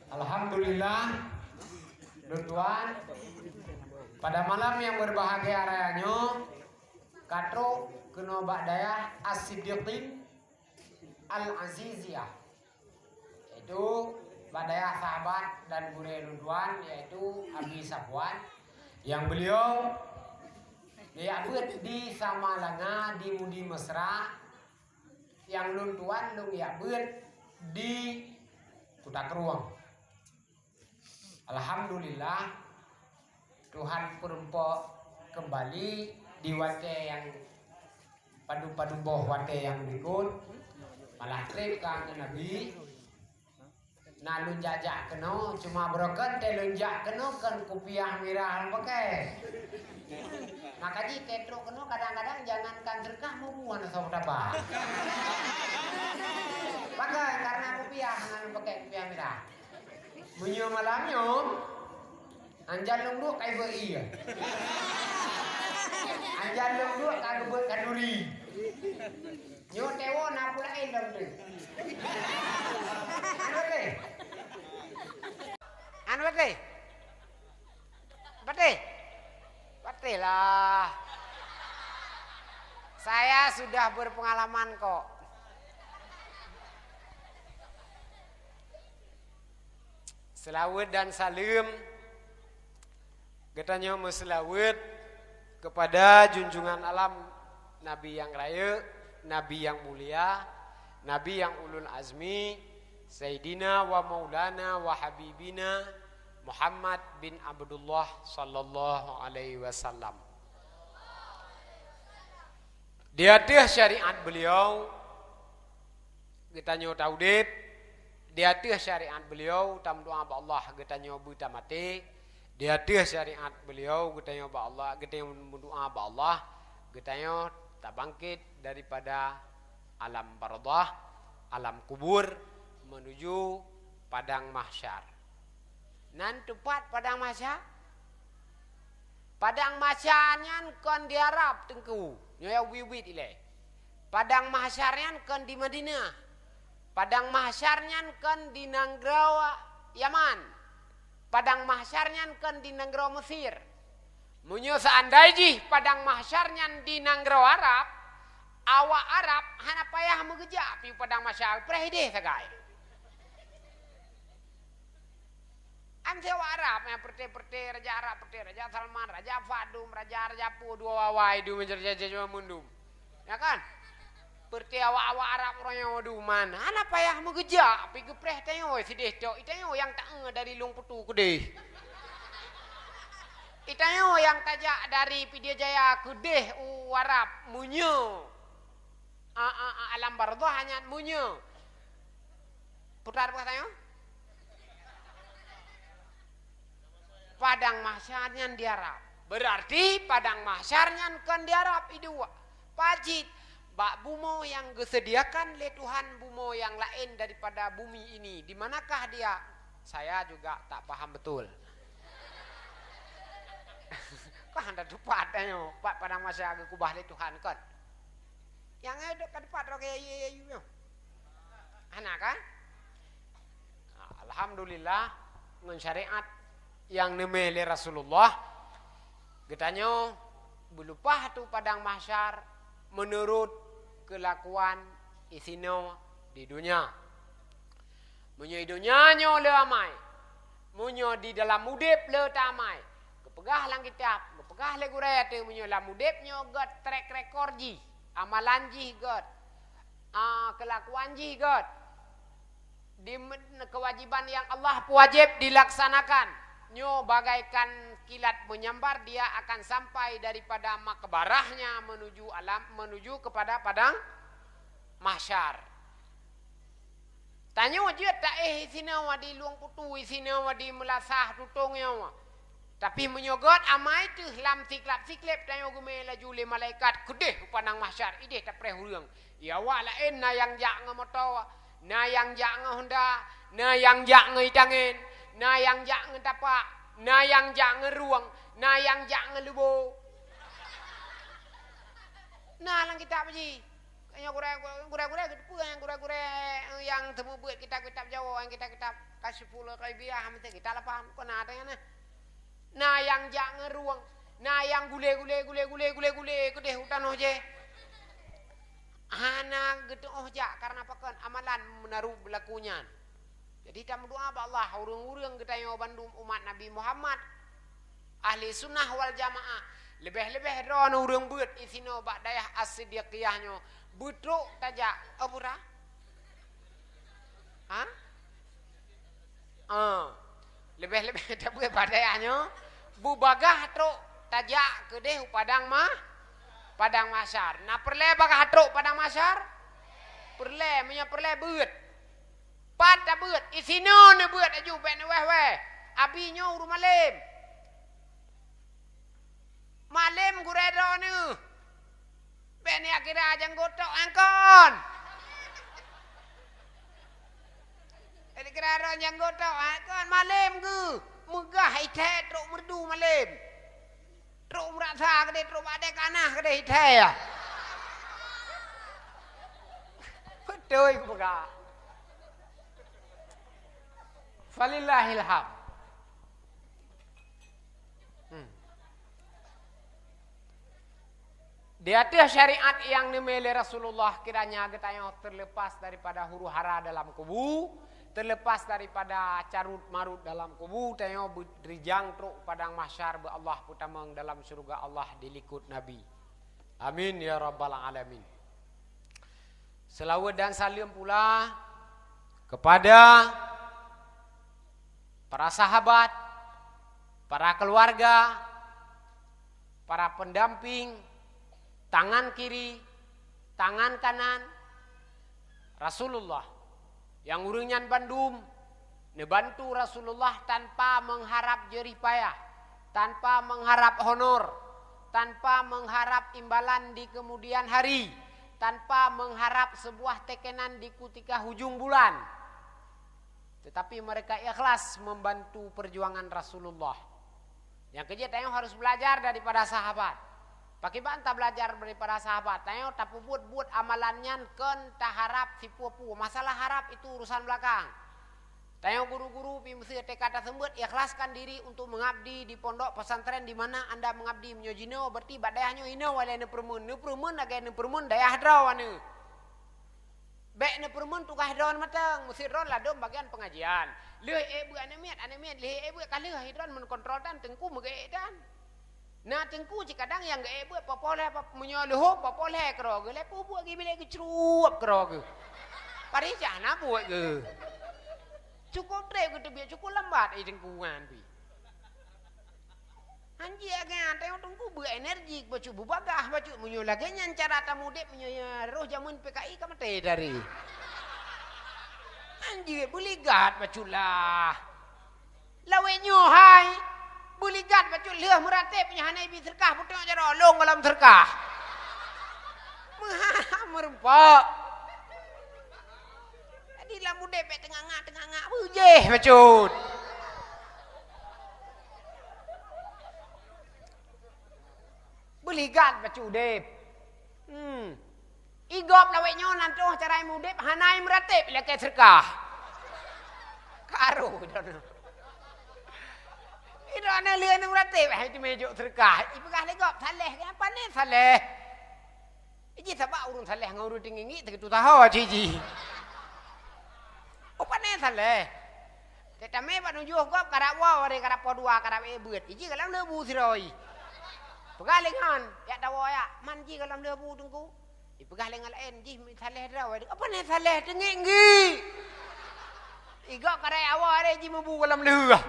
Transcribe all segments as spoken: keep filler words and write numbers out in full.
Alhamdulillah, lôn tuan, pada malam nyang berbahagia raya nyoe, ka trok keunoe bak dayah As-Siddiqin Al-Aziziyah, yaitu bak dayah sahabat dan gurée lôn tuan, yaitu Abi Safwan, yang beliau geujak beuet di Samalanga, di Mudi Mesra, nyang lôn tuan lôn geujak beuet di Kuta Krueng. Alhamdulillah, Tuhan peurumpok keumbali di watée nyang padub-padub boh watée nyang berikut. Malah treb ka ngon Nabi. Na lôn jak-jak keunoe, cuma barokon tée lôn jak keunoe kon kupiah mirah lôn pakai. Maka jih tée trok keunoe kadang-kadang jangankan seudeukah, meubuet hana soe taba. Pakai karena kupiah hana lôn pakai kupiah mirah. Meunyoe malam nyoe, anjan lôn duek ka ibeuet ie. Anjan lôn duek ka geubeuet kanduri. Nyoe tewo na peue laén lom tu. An patéh? An patéh? Patéh? Patéh lah. Saya sudah berpengalaman kok. Seulaweuet dan saleuem geutanyoe meuseulaweuet keupada junjungan alam, Nabi nyang rayeuk, Nabi nyang mulia, Nabi nyang ulul azmi, Sayyidina wa Maulana wa Habibina Muhammad bin Abdullah sallallahu alaihi wasallam. Di ateueh syariat beliau, geutanyoe taudeb, di ateueh syariat beliau tameudoá bak Allah geutanyoe beutamaté, di ateueh syariat beliau geutanyoe bak Allah, geutanyoe meudoá bak Allah geutanyoe tabangkét daripada alam barzakh, alam kubur, meunuju padang mahsyar. Nan teumpat padang mahsyar? Padang mahsyar nyan kon di Arab, Teungku. Nyoe ya ubit-ubit ilée. Padang mahsyar nyan kon di Madinah. Padang mahsyar nyan kon di nanggroe Yaman. Padang mahsyar nyan kon di nanggroe Mesir. Meunyoe seandai jih padang mahsyar nyan di nanggroe Arab, awak Arab hana payah meugeujak piu padang mahsyar, preh ideh sagai. An siwa Arab, nyang peureté-peureté raja Arab, peureté Raja Salman, Raja Fahd dum, raja-raja peue dua wawai dum, raja-raja mandum. Ya kan? Peureté awak-awak Arab uroe nyoe dum man. Hana payah meugeujak, pi geupreh tanyoe sideh tok. Itanyoe nyang taeu dari Lueng Putu keudeh. Itanyoe nyang tajak dari Pidie Jaya keudeh u Arab meunyoe. A, a, a, alam barzakh nyan meunyoe. Putar peue tanyoe? Padang mahsyar nyan di Arab. Berarti padang mahsyar nyan kon di Arab, i dua. Pajit bak bumoe nyang geuseudiakan lé Tuhan bumoe nyang laén daripada bumi ini. Di manakah dia? Saya juga tak paham betul. Kan ada teumpat tanyoe, pat padang mahsyar geukubah lé Tuhan kon. Nyang ada ka teumpat roh kaya ye ye nyoe. Hana kan? Alhamdulillah, ngon syariat nyang neumé lé Rasulullah, geutanyoe beulupah tu padang mahsyar meunurot keulakuan isinoe di donya. Meunyoe i donya nyoe le amai, meunyoe di dalam udeb le ta amai, geupeugah lam kitab, geupeugah lé gurée teuh, meunyoe lam udeb nyoe gét trek rekor jih, amalan jih gét, a, keulakuan jih gét, di, kewajiban nyang Allah peuwajéb dilaksanakan, nyoe bagaikan kilat menyambar, dia akan sampai daripada makbarahnya menuju alam, menuju kepada padang mahsyar. Tanyoe jeuet taéh isinoe di Lueng Putu, isinoe di Meulasah tutong nyoe. Tapi meunyoe gét amai teuh lam siklab-sikleb tanyoe geumé laju lé malaikat keudeh u padang mahsyar, ideh tapreh ureuëng. Ya awak laén na nyang jak ngon moto, na nyang jak ngon honda, na nyang jak ngon itangen, na nyang jak ngon tapak, na nyang jak ngon rueng, na nyang jak ngon leubo. Na lam kitab jih. Nyoe gurée-gurée, gurée-gurée geuteupeue nyang gurée-gurée nyang teumeubeuet kitab-kitab Jawoe, nyang kitab-kitab Kasyful Ghaibiyah, meusti kitab lapan. Kon na teuh nyan. Na nyang jak ngeurong, na nyang gulé-gulé, gulé-gulé, gulé-gulé keudeh u tanoh jih. Hana geutu'oh jak, kareuna pakon? Amalan meunaru beulaku nyan. Jadi tameudoa bak Allah, ureuëng-ureuëng geutanyoe bandum umat Nabi Muhammad, ahli sunnah wal jamaah, leubeh-leubeh droeneuh ureuëng beuet isinoe bak dayah As-Siddiqiyah nyoe, beutrok tajak, oh, pura? Ha? Ah. Leubeh-leubeh tabeuet bak dayah nyoe, beubagaih trok tajak keudeh u padang mah, padang mahsyar. Na peureulée bagaih trok padang mahsyar? Peureulée, meunyoe peureulée beuet. Pat tabeuet, isinoe neubeuet aju bék neuwéh-wéh. Abi nyoe ureuëng malém. Malém gurée droeneuh. Bék neukira janggôt tok angkon. Bék neukira droe janggôt tok angkon, malém geuh. Meugah ithée trok meureudu malém. Trok meurasa keudeh, trok bak dek kanah keudeh ithée ya. Beutôi kupeugah. Falillahil hamd. Hmm. Di ateueh syariat nyang neumé lé Rasulullah, kiranya geutanyoe teuleupas daripada huru-hara dalam kubu, teuleupas daripada carut-marut dalam kubu, tanyoe beurijang trok padang mahsyar beu Allah peutamong dalam syeuruga Allah di likot Nabi. Amin ya rabbal alamin. Seulaweuet dan saleuem pula kepada para sahabat, para keuluwarga, para pendamping, tangan kiri, tangan kanan Rasulullah. Nyang ureuëng nyan bandum neubantu Rasulullah tanpa mengharap jerih payah, tanpa mengharap honor, tanpa mengharap imbalan di kemudian hari, tanpa mengharap sebuah tekenan di kutika hujung bulan. Tetapi mereka ikhlas membantu perjuangan Rasulullah. Nyang keujeuet tanyoe harus belajar daripada sahabat. Pakriban tabelajar daripada sahabat? Tanyoe tapeubuet buet amalan nyan kon taharap sipeue-peue. Masalah harap itu urusan belakang. Tanyoe guru-guru pi meusé teuka taseumeubeuet, ikhlaskan diri untuk mengabdi di pondok pesantren di mana anda mengabdi. Meunyoe jinoe, berarti bak dayah nyoe inoe walée neupeureumeun. Neupeureumeun lagée neupeureumeun dayah droe aneuëk. Bék neupeureumeun tugaih droe mantong, meusé droe ladom bagian pengajian. Lheueh ék beuet aneuk miet, aneuk miet lheueh ék beuet ka lheueh, droe meukontrol tan teungku meugeuék tan. Na teungku cit kadang nyang geuék beuet poh-poh lhée, meunyoe leuhô poh-poh lhée keudroe geuh, lhée peubuet geuh bilée geucrueb keudroe geuh. Parijah na buet geuh. Cukôp treb geuteubiet, cukôp lambat ai teungku nyan pih. Hanjeuet geuh, tanyoe teungku beu energi bacut, beubagaih bacut. Meunyoe lagée nyan cara tameudeb, meunyoe roh jamén P K I ka maté dari. Hanjeuet beuligat bacut lah. Lawét nyoe hai, beuligat bacut lheueh meuratéb nyoe hana ibi seureukah, putôk jaroe lôn gohlom seureukah. Meuha meurumpok. Jadi lam udeb bék teungangak-teungangak beujeh bacut. Beuligat bacut udeb. Hmm. Igop lawét nyoe nan troh cara meudeb hana meuratéb ilakée seureukah. Karu droeneuh. Idroeneuh lheueh meuratéb hai teumé jok seureukah. Ipeugah lé gop saleh, apa ni saleh? Iji sabak ureuëng saleh ngon ureuëng teungingi teugeututaho ciji. Upane saleh. Tetamé bak nujoh gob karab woe, karab poh dua, karab ék beuet. Iji galam leubu sidroe. Peugah lé ngon, yak tawoe yak, man ji galam leubu teungku. Ipeugah lé ngon laén, jih saleh droe. Upane saleh teungingi. Igok karab woe, ji mubu galam leuh.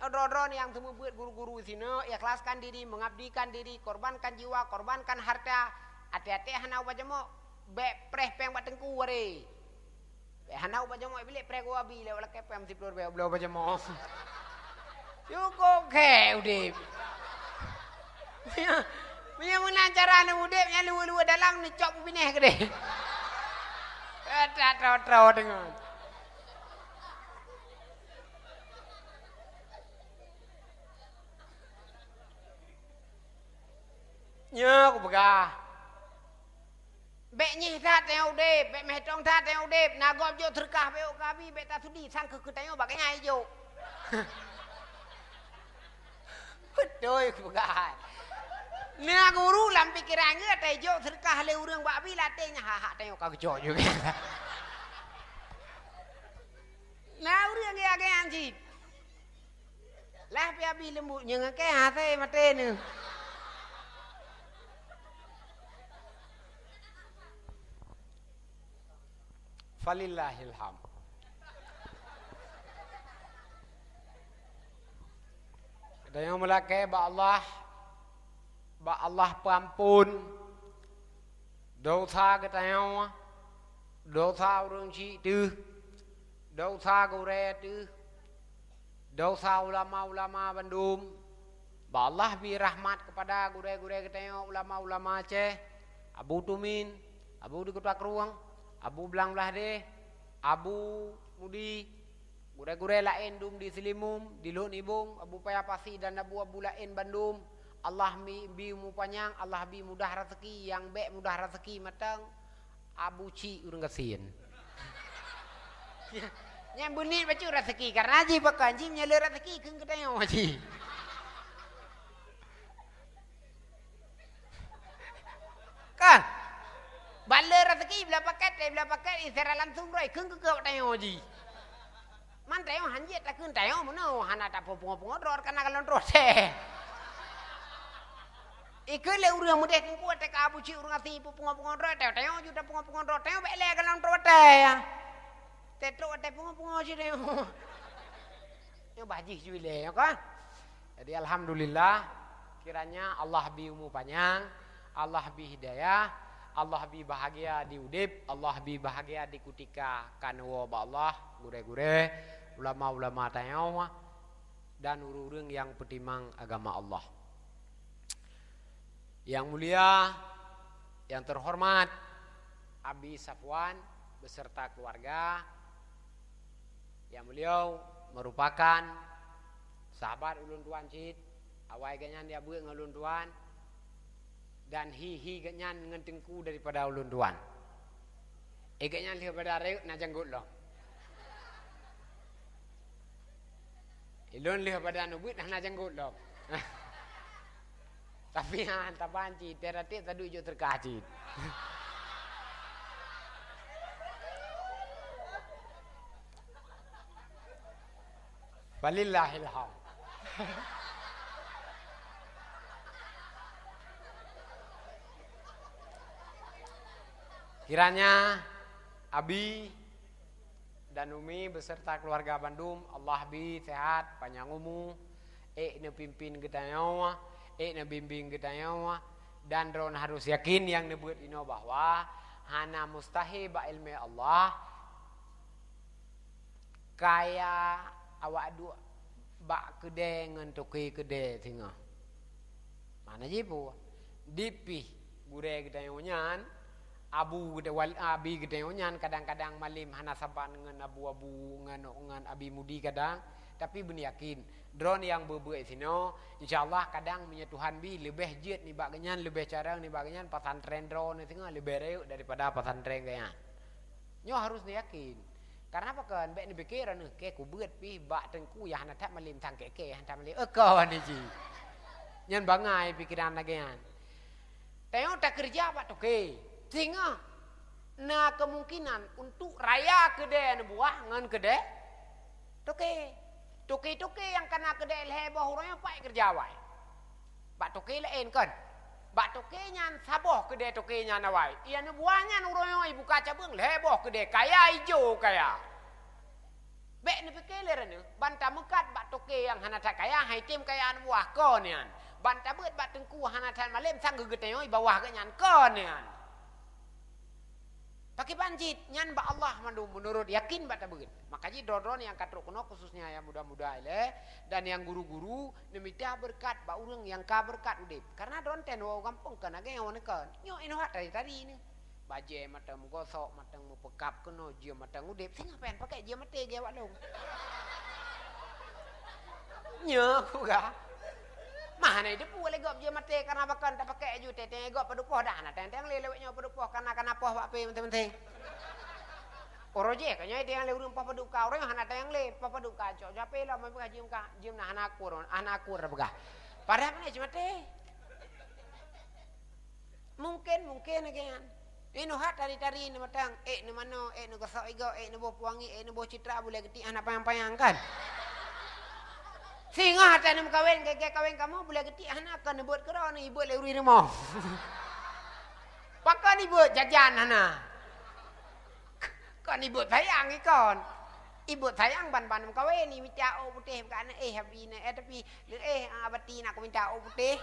Droe-droe nyang seumeubeuet guru-guru sinoe, ikhlaskan diri, mengabdikan diri, korbankan jiwa, korbankan harta, até-até hana ubah jamok, bék preh péng bak teungku waré. Bék hana ubah jamok, bilék preh geuwabi lé lakée péng siploh ribée bloe ubah jamok. Cukup khe udeb. Meunyoe meunan cara neuudeb nyang luwe-luwe dalam neucok bubineh keudeh. That tro-tro deungon. Nyoe kupeugah. Bèk nyeh that tanyoe udép, bèk meuhitông that tanyoe udép. Na gob jok seudeukah bèk ôk keu Abi, bèk tasudi, sang kheueh keu tanyoe bak nyan jijok. Beutôi kupeugah. Na guru lam pikeran geuh, watèe jok seudeukah lé ureueng bak Abi, latèe nyan hak-hak tanyoe ka geujok juga. Na ureueng geujak nyan cit. Lah pi Abi leumbut nyang akée hase maté neuh. Falillahil hamd. Geutanyoe meulakée bak Allah, bak Allah peuamphon desya geutanyoe, desya ureueng chik teuh, desya gurée teuh, desya ulama-ulama bandum. Bak Allah bi rahmat keupada gurée-gurée geutanyoe, ulama-ulama Aceh, Abu Tumin, Abu di Kuta Krueng, Abu Blang Blahdeh, Abu Mudi, gurée-gurée laén dum di Seulimeum, di Lhôt Nibong, Abu Paya Pasi dan abu-abu laén bandum. Allah bi, bi umu panyang, Allah bi mudah raseuki, nyang bèk mudah raseuki mantong Abu Chik ureueng gasien. Nyang beuniet bacut raseuki, karena jih pakon jih meunyoe le raseuki kheun geutanyoe jih. Kan? Bak le raseuki blah paket, eh, blah paket, eh, secara langsung roh, kheun keu geutanyoe jih. Man tanyoe hanjeuet takheun tanyoe meunoe, hana tapeue pungo-pungo droe, kana kalon troh teh. Ikheun lé ureueng meudeh teungku, watèe ka Abu Chik ureueng asing peue pungo-pungo droe, tanyoe, tanyoe ju tapungo-pungo droe, tanyoe bèk lé kalon troh teh, ya. Teutrok watèe pungo-pungo cit tanyoe. Nyoe bah jih ju ilée, ya kan? Jadi, alhamdulillah, kiranya Allah bi umu panyang, Allah bi hidayah, Allah bi bahagia di udép, Allah bi bahagia di kutika ka neuwoe bak Allah, gurée-gurée, ulama-ulama tanyoe, dan ureueng-ureueng nyang peutimang agama Allah. Yang mulia, yang terhormat, Abi Safwan beserta keluarga, yang beliau merupakan sahabat ulôn tuan cit, awai geuhnyan ya beuet ngon ulôn tuan, dan hi-hi geuhnyan ngon teungku daripada ulôn tuan. Eh, geuhnyan lheueh pada rayeuk na janggot lom. Ilôn lheueh pada neubeut hana janggot lom. Tapi han taban cit, teuratib taduek jok teuka cit. Falillahil hamd. Kiranya Abi dan Umi beserta keluarga bandum, Allah bi sehat, panyang umu, ék neupimpin geutanyoe, ék neubimbing geutanyoe, dan droen harus yakin nyang neubeuet inoe bahwa hana mustahil bak ileumé Allah, kaya awak duek bak keudée ngon toke keudée singoh. Mana jih peue? Dipih gurée geutanyoe nyan, abu geude-, wal-, abi geutanyoe nyan kadang-kadang malem hana saban ngon abu-abu, ngon, ngon abi mudi kadang, tapi beuyakin, droen nyang beu-beuet sinoe, insya Allah kadang meunyoe Tuhan bi leubeh jeuet nibak geuhnyan, leubeh carông nibak geuhnyan, pesantren droen singoh leubeh rayeuk daripada pesantren geuhnyan. Nyoe harus neuyakin. Karena pakon? Bék neupike droeneuh, "Kée kubeuet pih bak teungku nyang hana that malem, sang kée-kée nyang hana that malem." Eh, kon jih. Nyan bangai pikeran lagée nyan. Tanyoe takeureuja bak toke. Singoh na kemungkinan untuk raya keudée neubuah ngon keudée toke. Toke-toke nyang kana keudée lhée boh uroe nyoe pat keureuja awai. Bak toke laén kon. Bak toke nyan saboh keudée toke nyan awai. Ia neubuah nyan uroe nyoe ibuka cabeueng lhée boh keudée kaya ijo kaya. Bék neupike lé droeneuh, ban tameukat bak toke nyang hana that kaya, han item kaya neubuah kon nyan. Ban tabeuet bak teungku hana that malem, sang geutanyoe i bawah geuhnyan kon nyan. Pakriban cit, nyan bak Allah mandum meunurot yakin bak tabeuet. Maka jih droe-droe nyang ka trok keunoe, khususnya nyang muda-muda ilée, dan nyang guru-guru, neumita beureukat bak ureueng nyang ka beureukat udeb. Karena droen ten woe u gampông kon lagée nyoe neuh kon. Nyoe inoe that tadi-tadi neuh. Bajée mantong meugosok, mantong meupeukab keunoe, jeuem mantong udeb. Singoh pen pakai jeuem maté geuh awak lôn. Nyoe kupeugah. Mah hana jiteupeue lé gob jeuet maté karena pakon tapakèk ju teuntèe gob padub poh dah, hana teuntèe lé lewat nyoe padub poh karena kana poh bak pé manteng-manteng. Uroe jih ka nyoe teuntèe lé ureueng poh padub ka, uroe nyoe hana teuntèe lé poh padub ka, cok japé lom meupeugah jeuem ka, jeuem na hana akur, hana akur peugah. Padahai pane cit maté. Mungken, mungken lagèe nyan. Inoe hat tari-tari neumeuteung, ék neumanoe, ék neugosok igoe, ék neuboh puwangi, ék neuboh citra, bulèe geutik hana panyang-panyang kan? Singoh ata neumeukawen, gèt-gèt kawen kamoe, bulèe geutik hana, kon neubeuet keudroe, neubeuet lé ureueng rumoh. Pakon neubeuet jajan hana. Kon neubeuet sayang ikon. Neubeuet sayang ban-ban neumeukawen, neumita ôk putéh bak aneuk, eh, abi nyan, eh, tapi, eh, ah, bati nak kumita ôk putéh.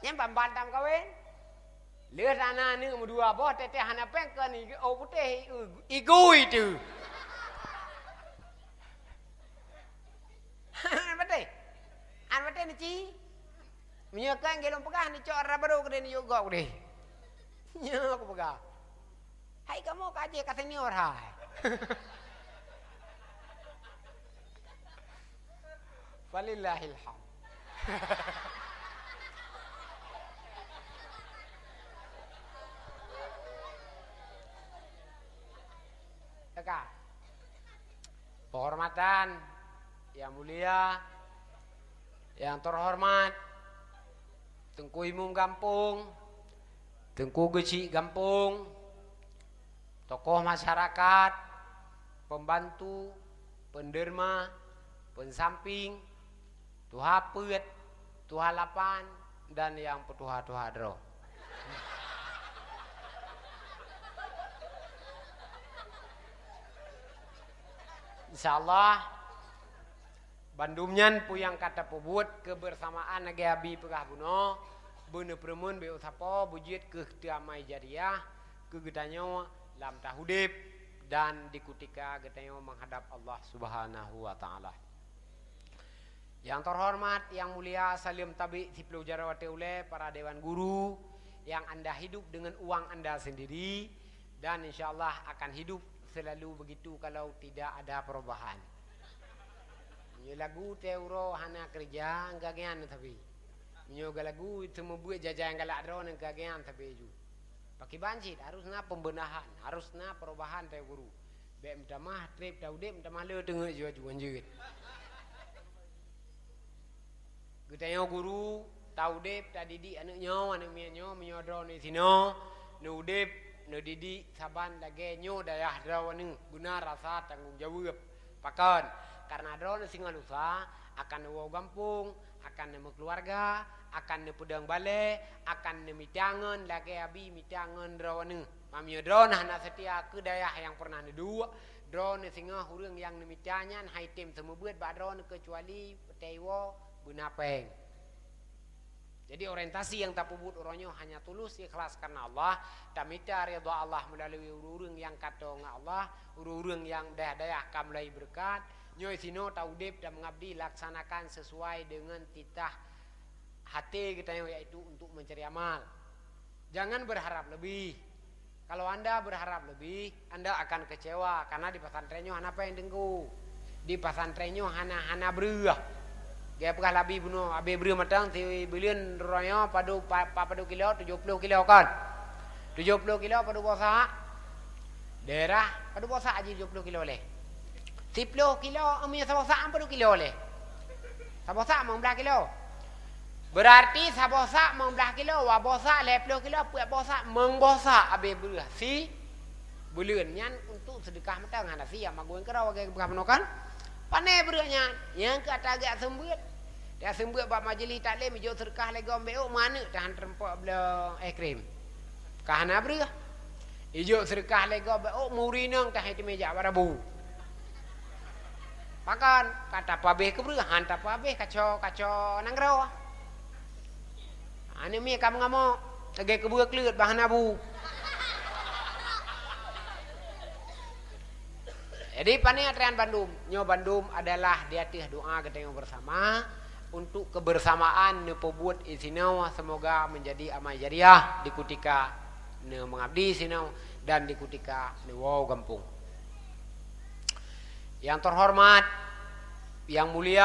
Nyan ban-ban tameukawen. Lheueh tan na aneuk meudua boh, teuntèe hana péng kon i-, ôk putéh, i-, igui teuh. An patéh. An patéh neuci. Meunyoe kan geuh lôn peugah neucok raba barô keudéh neuyue gob keudéh. Nyoe kupeugah. Hai kamoe ka jih ka senior hai. Falillahil hamd. Teuka. Penghormatan yang mulia, yang terhormat Teungku Imum Gampông, Teungku Geuchik Gampông, tokoh masyarakat, pembantu, penderma, pensamping, tuha peuet, tuha lapan, dan nyang peutuha-tuha droe. Insya Allah, bandum nyan peue nyang ka tapeubuet keubeusamaan lagèe Abi peugah bunoe, beuneupeureumeun beu sapo beujeuet keu teuamai jariah keu geutanyoe lam taudép dan di kutika geutanyoe meuhadab Allah Subhanahu wa Taala. Yang terhormat, yang mulia, saleuem tabek siploh jaroe watèe ulèe para dewan guru yang anda hidup dengan uang anda sendiri dan insya Allah akan hidup selalu begitu kalau tidak ada perubahan. Meunyoe lagu teuh uroe hana keureuja, geugagean sabe. Meunyoe galagu teumeubeuet jajan galak droeneuh, geugagean sabe ju. Pakriban cit, harus na pembenahan, harus na perubahan teuh guru. Bèk meutamah trép taudép, meutamah le teungeut ju-, ju anjeut. Geutanyoe guru, taudép, tadidik aneuk nyoe, aneuk miet nyoe, meunyoe droeneuh sinoe, neuudép, neudidik saban lagèe nyoe dayah droeneuh, beuna rasa tanggong jaweueb. Pakon? Kareuna droeneuh singoh lusa akan neuwoe gampông, akan neumeukeuluwarga, akan neupeudong balèe, akan neumita ngon lagèe Abi mita ngon droeneuh. Meunyoe droeneuh hana seutia keu dayah nyang peureunah neuduek, droeneuh singoh ureueng nyang neumita nyan han tém seumeubeuet bak droeneuh keucuali watèe iwoe beuna pèng. Jadi orientasi nyang tapeubuet uroe nyoe hanya tulus ikhlas kareuna Allah, tamita ridha Allah meulalu ureueng-ureueng nyang ka tô ngon Allah, ureueng-ureueng nyang dayah-dayah ka mulai beureukat. Nyoe sinoe taudép dan meungabdi laksanakan sesuai deungon titah até geutanyoe, yaitu untuk mencari amal. Jangan berharap lebih. Kalau anda berharap lebih, anda akan kecewa karena di pesantren nyoe hana pèng teungku. Di pesantren nyoe hana, hana breueh. Gaya peugah labi bunoe, abéh breueh mantong sibuleuen droeneuh padub, pa-, pa-, padub kilo, tujoh ploh kilo kan? Tujoh ploh kilo padub boh sak? Daerah padub boh sak jih tujoh ploh kilo lé. Siploh kilo, meunyoe saboh sak padub kilo lé? Saboh sak limong blah kilo. Berarti saboh sak limong blah kilo, dua boh sak lhèe ploh kilo, peuet boh sak, limong boh sak abéh breueh sibuleuen. Nyan untuk seudeukah mantong, hana siap maguen keudroe lagèe geupeugah bunoe kan? Pané breueh nyan, nyang keu ata geujak seumeubeuet. Geujak seumeubeuet bak majelis taklim, ijok seudeukah lé gob beuôk, meuaneuk tahan teurumpok bloe es krim. Ka hana breueh. Ijok seudeukah lé gob beuôk, muri nong tahan teumé jak bak rabu. Pakon, ka tapeuabéh keu breueh, han tapeuabéh kaco-kaco nanggroe. Aneuk miet ka meungamok, lagèe keubeue kleuet bah hana bu. Jadi, pane atra nyan bandum, nyoe bandum adalah di ateueh doa geutanyoe bersama untuk kebersamaan neupeubuet isinoe, semoga menjadi amal jariah di kutika neumeungabdi isinoe dan di kutika neuwoe gampông. Yang terhormat, yang mulia,